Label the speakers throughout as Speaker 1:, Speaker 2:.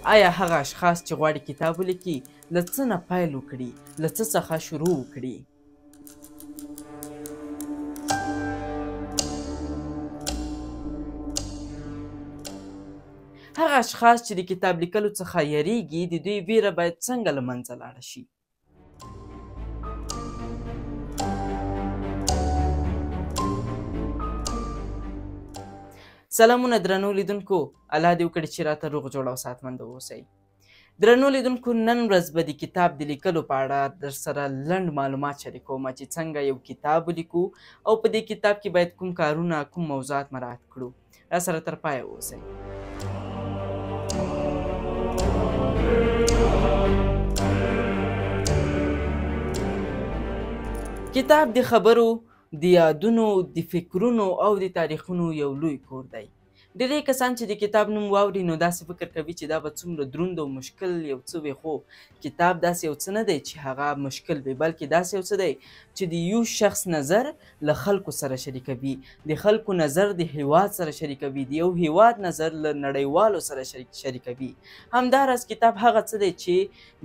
Speaker 1: آیا هغه اشخاص چې غواړي کتاب ولیکي له څه نه پیل وکړي، له څه څخه شروع وکړي؟ هغه اشخاص چې د کتاب لیکلو څخه یریږي، د دوی ویره باید څنګه له منځه لاړه شي؟ سلامونه درنو لیدونکو، الله دې وکړي چې راته روغ جوړ او صحتمند اوسئ. درنو لیدونکو، نن ورځ به د کتاب د لیکلو په اړه در سره لنډ معلومات شریکوم چې څنګه یو کتاب ولیکو او په دې کتاب کې باید کوم کارونه، کوم موضوعات مراعات کړو. را سره تر پایه اوسئ. کتاب د خبرو، د یادونو، د فکرونو او د تاریخونو یو لوی کور دی. ډېری کسان چې د کتاب نوم واوري نو داسې فکر کوي چې دا به څومره دروند او مشکل یو څه وي، خو کتاب داسې یو څه نه دی چې هغه مشکل وي، بلکې داسې یو څه دی چې د یو شخص نظر له خلکو سره شریکوي، د خلکو نظر د هیواد سره شریکوي، د یو هیواد نظر له نړیوالو سره شریکوي. همداراز کتاب هغه څه دی چې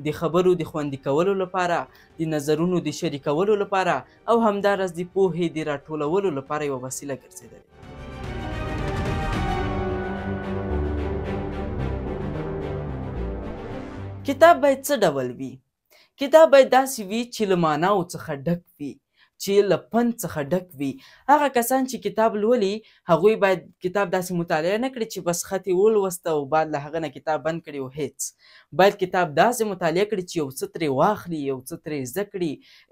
Speaker 1: د خبرو د خوندي کولو لپاره، د نظرونو د شریکولو لپاره او همداراز د پوهې د راټولولو لپاره یوه وسیله ګرځېدلې. کتاب باید څه ډول وي؟ کتاب باید داسې وي چې له معناو څخه ډک وي، چې له پند څخه ډک وي. هغه کسان چې کتاب لولي هغوی باید کتاب داسې مطالعه نه کړي چې بس خط یې ولوسته او بعد له هغه نه کتاب بند کړي او هیڅ. باید کتاب داسې مطالعه کړي چې یو څه ترې واخلي، یو څه ترې زده کړي،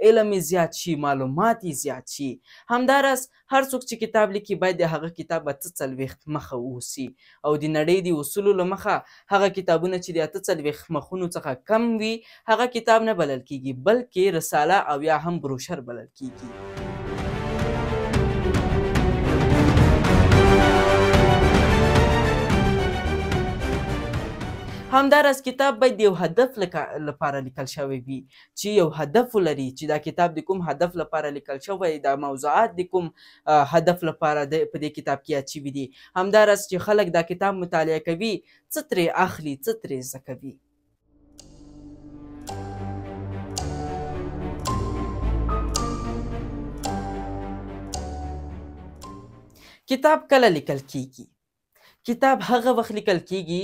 Speaker 1: علم یې زیات شي، معلومات یې زیات شي. همداراز هر څوک چې کتاب لیکي باید د هغه کتاب 48 مخه اوسي او د نړۍ د اصولو له مخه هغه کتابونه چې د 48 مخونو څخه کم وي هغه کتاب نه بلل کیږي، بلکې رساله او یا هم بروشر بلل کیږي. همداراز کتاب باید د یو هدف لپاره لیکل شوی وي، چې یو هدف ولري، چې دا کتاب د کوم هدف لپاره لیکل شوی، دا موضوعات د کوم هدف لپاره په دې کتاب کې یاد شوي دي. همداراز چې خلک دا کتاب مطالعه کوي څه ترې اخلي، څه ترې زده کوي. کتاب کله لیکل کیږي؟ کتاب هغه وخت لیکل کیږي،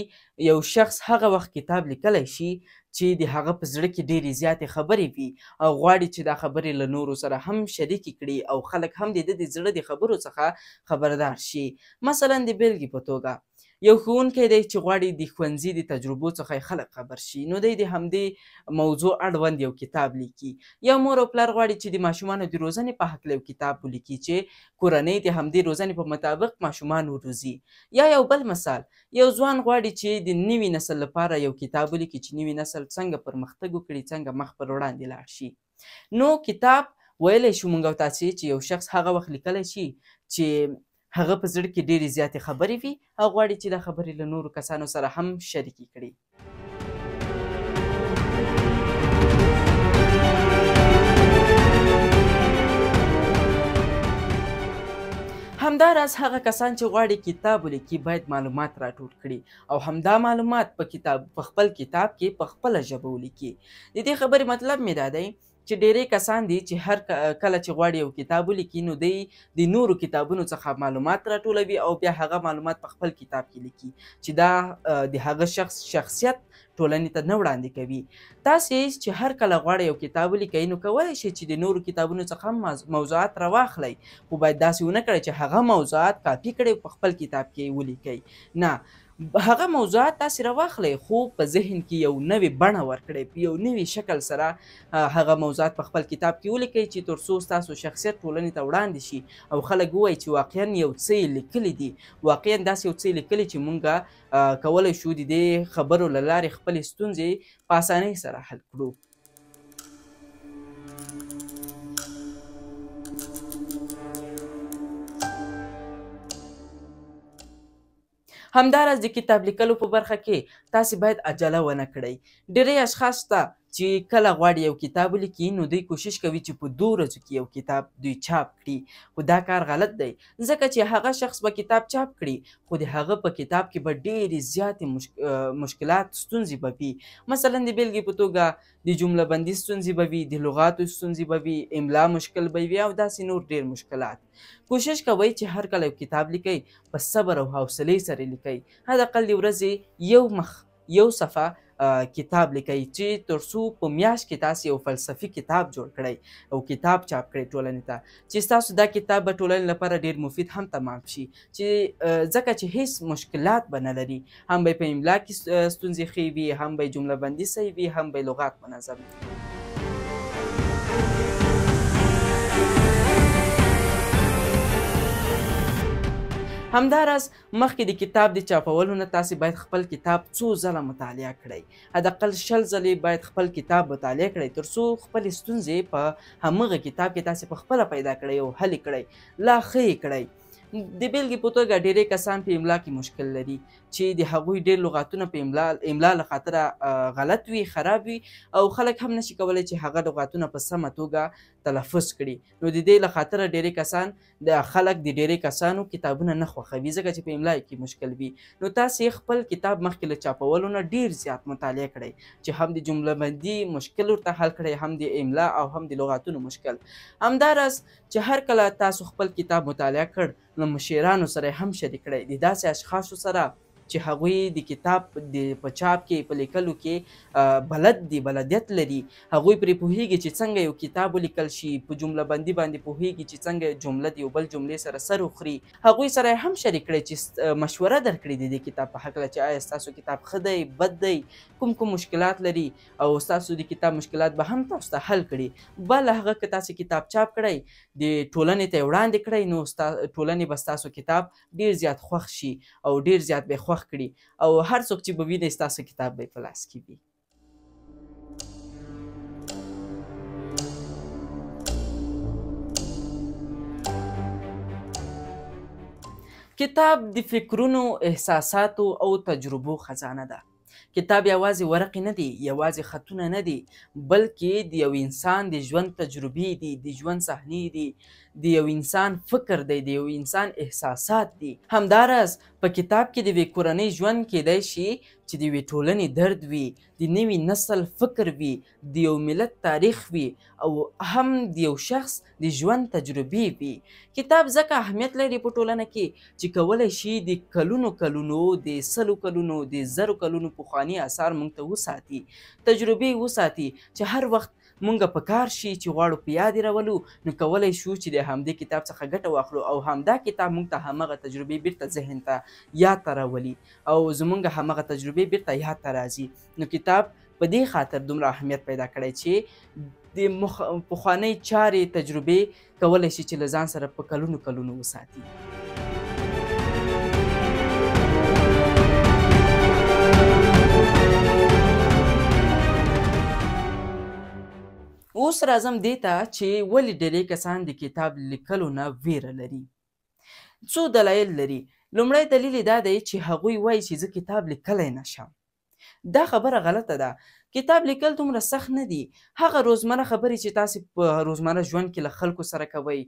Speaker 1: یو شخص هغه وخت کتاب لیکلی شي چې د هغه په زړه کې ډېرې زیاتې خبرې وي او غواړي چې دا خبرې له نورو سره هم شریکې کړي او خلک هم د ده د زړه د خبرو څخه خبردار شي. مثلا د بېلګې په توګه یو ښوونکی دی چې غواړي د ښوونځي د تجربو څخه خلک خبر شي، نو دی د همدې موضوع اړوند یو کتاب لیکي. یو مور او پلار غواړي چې د ماشومانو د روزنې په هکله یو کتاب ولیکي چې کورنۍ د همدې روزنې په مطابق ماشومان وروزي. یا یو بل مثال، یو ځوان غواړي چې د نوي نسل لپاره یو کتاب ولیکي چې نوي نسل څنګه پرمختګ وکړي، څنګه مخ پر وړاندې لاړ شي. نو کتاب ویلی شو موږ او تاسې چې یو شخص هغه وخت لیکلی شي چې هغه په زړه کې ډېرې زیاتې خبرې وي او غواړي چې دا خبرې له نورو کسانو سره هم شریکې کړي. همداراز هغه کسان چې غواړي کتاب ولیکي باید معلومات راټول کړي او همدا معلومات په خپل کتاب کې په خپله ژبه ولیکي. د دې خبرې مطلب مې دا دی چې ډېری کسان دي چې هر کله چې غواړي یو کتاب ولیکي نو دی د نورو کتابونو څخه معلومات راټولوي او بیا هغه معلومات په خپل کتاب کې لیکي چې دا د هغه شخص شخصیت ټولنې ته نه وړاندې کوي. تاسې چې هر کله غواړئ یو کتاب ولیکئ نو کولی شئ چې د نورو کتابونو څخه هم موضوعات راواخلئ، خو باید داسې ونه کړئ چې هغه موضوعات کاپي کړئ په خپل کتاب کې ولیکئ. نه، هغه موضوعات تاسې راواخلئ خو په ذهن کې یو نوې بڼه ورکړئ، په یو نوي شکل سره هغه موضوعات په خپل کتاب کې ولیکئ چې تر څو ستاسو شخصیت ټولنې ته وړاندې شي او خلک ووایي چې واقعا یو څه یې لیکلي دي، واقعا داسې یو څه یې لیکلي چې مونږ کولی شو د دې خبرو له لارې خپلې ستونزې په اسانۍ سره حل کړو. همداراز د کتاب لیکلو په برخه کې تاسې باید عجله ونه کړئ. ډېری اشخاص ته چې کله غواړي یو کتاب ولیکي نو دوی کوشش کوي چې په 2 ورځو کې یو کتاب دوی چاپ کړي، خو دا کار غلط دی، ځکه چې هغه شخص به کتاب چاپ کړي خو د هغه په کتاب کې به ډېرې زیاتې مشکلات ستونزې به وي. مثلا د بېلګې په توګه د جمله بندي ستونزې به وي، د لغاتو ستونزې به وي، املا مشکل به وي او داسې نور ډېر مشکلات. کوشش کوئ چې هر کله یو کتاب لیکئ په صبر او حوصلې سره لیکئ، حداقل د ورځې یو مخ یو صفحه کتاب لیکئ چې تر څو په میاشت کې تاسې یو فلسفي کتاب جوړ کړئ او کتاب چاپ کړئ ټولنې ته، چې ستاسو دا کتاب به ټولنې لپاره ډېر مفید هم تمام شي، چې ځکه چې هیڅ مشکلات به نه لري، هم به په املا کې ستونزې ښې وي، هم به جمله بندي صحیح وي، هم به لغات منظم وي. همداراز مخکې د کتاب د چاپولو نه تاسې باید خپل کتاب څو ځله مطالعه کړئ، حداقل 20 ځلې باید خپل کتاب مطالعه کړئ تر څو خپلې ستونزې په همغه کتاب کې تاسې په خپله پیدا کړئ او حل کړئ، لا ښه یې کړئ. د بېلګې په توګه ډېری کسان په املا کې مشکل لري چې د هغوی ډېر لغاتونه په املا له خاطره غلط وي، خراب وي او خلک هم نشي کولی چې هغه لغاتونه په سمه توګه تلفظ کړي. نو د دې له خاطره ډېری کسان د خلک د ډېری کسانو کتابونه نه خوښوي ځکه چې په املا کې مشکل وي. نو تاسې خپل کتاب مخکې له چاپولو نه ډېر زیات مطالعه کړئ چې هم د جمله بندي مشکل ورته حل کړئ، هم د املا او هم د لغاتونو مشکل. همداراز چې هر کله تاسو خپل کتاب مطالعه کړ نو مشیرانو سره هم شریک کړئ، د داسې اشخاصو سره چې هغوی د کتاب په چاپ کې په لیکلو کې بلد دي، بلدیت لري، هغوی پرې پوهیږي چې څنګه یو کتاب ولیکل شي، په جمله بندي باندې پوهیږي چې څنګه جمله د یو بل جملې سره سر وخوري، هغوی سره هم شریک کړئ چې مشوره درکړي د دې کتاب په هکله چې آیا ستاسو کتاب ښه دی، بد دی، کوم کوم مشکلات لري او ستاسو د کتاب مشکلات به هم تاسو ته حل کړي. بل هغه که تاسو کتاب چاپ کړئ د ټولنې ته یې وړاندې کړئ نو ټولنې به ستاسو کتاب ډېر زیات خوښ شي او ډېر زیات به خوښ کړي او هر څوک چې به ویني ستاسو کتاب به یې په لاس کې وي. کتاب د فکرونو، احساساتو او تجربو خزانه ده. کتاب یوازې ورقې نه دي، یوازې خطونه نه دي، بلکې د یو انسان د ژوند تجربې دي، د ژوند صحنې دي، د یو انسان فکر دی، د یو انسان احساسات دي. همداراز په کتاب کې د یوې کورنۍ ژوند کیدای شي چې د یوې ټولنې درد وي، د نوي نسل فکر وي، د یو ملت تاریخ وي او هم د یو شخص د ژوند تجربې وي. کتاب ځکه اهمیت لري په ټولنه کې چې کولی شي د کلونو کلونو، د 100 کلونو، د 1000 کلونو پخواني آثار موږ ته وساتي، تجربې وساتي چې هر وخت مونږ په کار شي چې غواړو په یاد یې راولو نو کولی شو چې د همدې کتاب څخه ګټه واخلو او همدا کتاب مونږ ته همغه تجربې بیرته ذهن ته یاد ته راولي او زمونږ همغه تجربې بیرته یاد ته راځي. نو کتاب په دې خاطر دومره اهمیت پیدا کړی چې د پخوانۍ چارې تجربې کولی شي چې له ځان سره په کلونو کلونو وساتي. اوس راځم دې ته چې ولې ډېری کسان د کتاب لیکلو نه ویره لري. څو دلایل لري. لومړی دلیل یې دا دی چې هغوی وایي چې زه کتاب لیکلی نه شم. دا خبره غلطه ده. کتاب لیکل دومره سخت نه دي. هغه روزمره خبرې چې تاسې په روزمره ژوند کې له خلکو سره کوئ،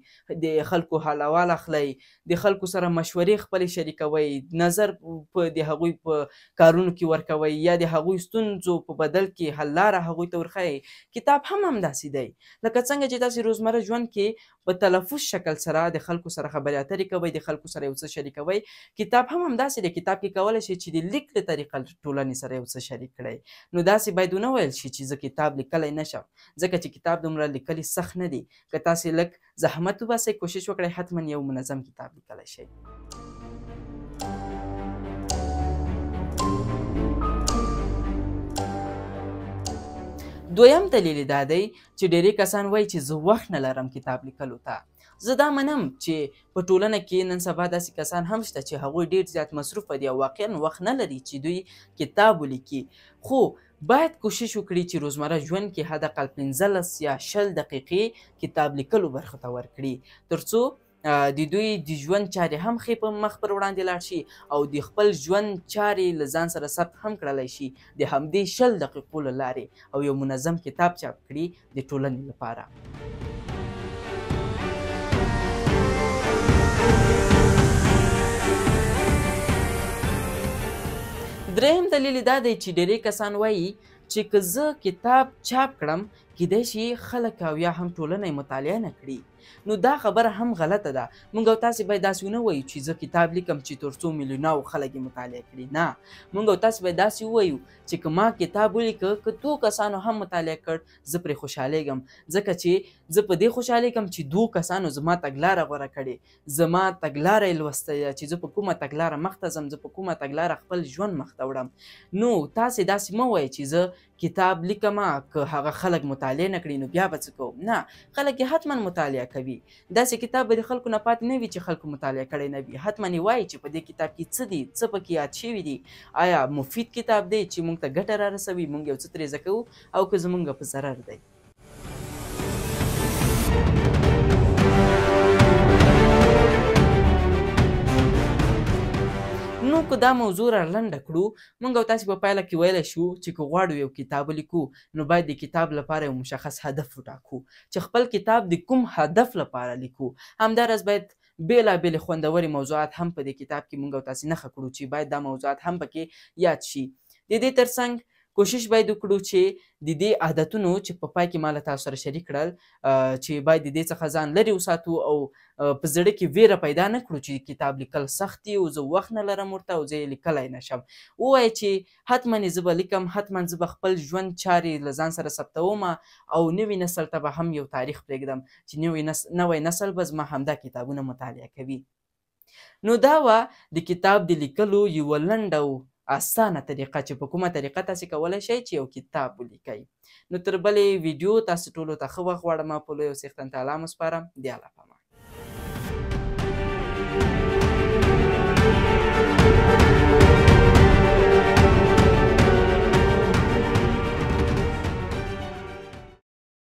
Speaker 1: د خلکو حال احوال اخلئ، د خلکو سره مشورې خپلې شریکوئ، نظر په د هغوی په کارونو کې ورکوئ یا د هغوی ستونزو په بدل کې حل لاره هغوی ته ورښیئ، کتاب هم همداسې دی. لکه څنګه چې تاسې روزمره ژوند کې په تلفظ شکل سره د خلکو سره خبرې اترې کوئ، د خلکو سره یو څه شریکوئ، کتاب هم همداسې دی. کتاب کې کولی شئ چې د لیک له طریقه ټولنې سره یو څه شریک کړئ. نو داسې باید ونه ویل شي چې زه کتاب لیکلی نه شم، ځکه چې کتاب دومره لیکلی سخت نه دی. که تاسې لږ زحمت وباسئ، کوشش وکړئ، حتما یو منظم کتاب لیکلی شئ. دویم دلیل دا دی چې ډېری کسان وایي چې زه وخت نه لرم کتاب لیکلو ته. زه دا منم چې په ټولنه کې نن سبا داسې کسان هم شته چې هغوی ډېر زیات مصروف دي او واقعا وخت نه لري چې دوی کتاب ولیکي، خو باید کوشش وکړي چې روزمره ژوند کې حداقل 15 یا 20 دقیقې کتاب لیکلو برخو ته ورکړي، ترڅو د دوی د ژوند چارې هم ښې په مخ پر وړاندې لاړ شي او د خپل ژوند چارې له ځان سره ثبت هم کړلی شي د همدې 20 دقیقو له لارې، او یو منظم کتاب چاپ کړي د ټولنې لپاره. دریم دلیل دا دی چې ډېری کسان وایي چې که زه کتاب چاپ کړم کیدای شي خلک او یا هم ټولنه یې مطالعه نه کړي. نو دا خبره هم غلطه ده. موږ او تاسې باید داسې ونه وایو چې زه کتاب لیکم چې تر څو میلیوناو خلک یې مطالعه کړي. نه، موږ او تاسې باید داسې ووایو چې که ما کتاب ولیکه، که دوو کسانو هم مطالعه کړ، زه پرې خوشحالېږم، ځکه چې زه په دې خوشحالېږم چې دوو کسانو زما تګلاره غوره کړې، زما تګلاره یې لوستې ده چې زه په کومه تګلاره مخته ځم، زه په کومه تګلاره خپل ژوند مخته وړم. نو تاسې داسې مه وایئ چې زه کتاب لیکم که هغه خلک مطالعه نه کړي نو بیا به څه کوم. نه، خلک یې حتما مطالعه کوي. داسې کتاب به د خلکو نه پاتې نه وي چې خلکو مطالعه کړی نه وي. حتما یې وایي چې په دې کتاب کې څه دي، څه پکې یاد شوي دي، آیا مفید کتاب دی چې موږ ته ګټه را رسوي، موږ یو څه ترې زده کوو، او که زموږ په ضرر دی. نو که دا موضوع را لنډه کړو، موږ او تاسې په پایله کې ویلی شو چې که غواړو یو کتاب ولیکو نو باید د کتاب لپاره یو مشخص هدف وټاکو چې خپل کتاب د کوم هدف لپاره لیکو. همداراز باید بېلابېلې خوندورې موضوعات هم په دې کتاب کې موږ او تاسې نښه کړو چې باید دا موضوعات هم پکې یاد شي. د دې ترڅنګ کوشش باید وکړو چې د دې عادتونو چې په پای کې ما له تاسو سره شریک کړل، چې باید د دې څخه ځان لرې وساتو او په زړه کې ویره پیدا نه کړو چې کتاب لیکل سخت دي او زه وخت نه لرم ورته او زه یې لیکلی نه شم. ووایه چې حتما یې زه به لیکم، حتما زه به خپل ژوند چارې له ځان سره ثبتوم او نوي نسل ته به هم یو تاریخ پرېږدم چې نوی نسل به زما همدا کتابونه مطالعه کوي. نو دا وه د کتاب د لیکلو یوه لنډه او اسانه طریقه چې په کومه طریقه تاسې کولی شئ چې یو کتاب ولیکئ. نو تر بلې ویډیو تاسې ټولو ته ښه وخت غواړم. په لوی او څښتن تعالی مو سپارم. د الله په امان.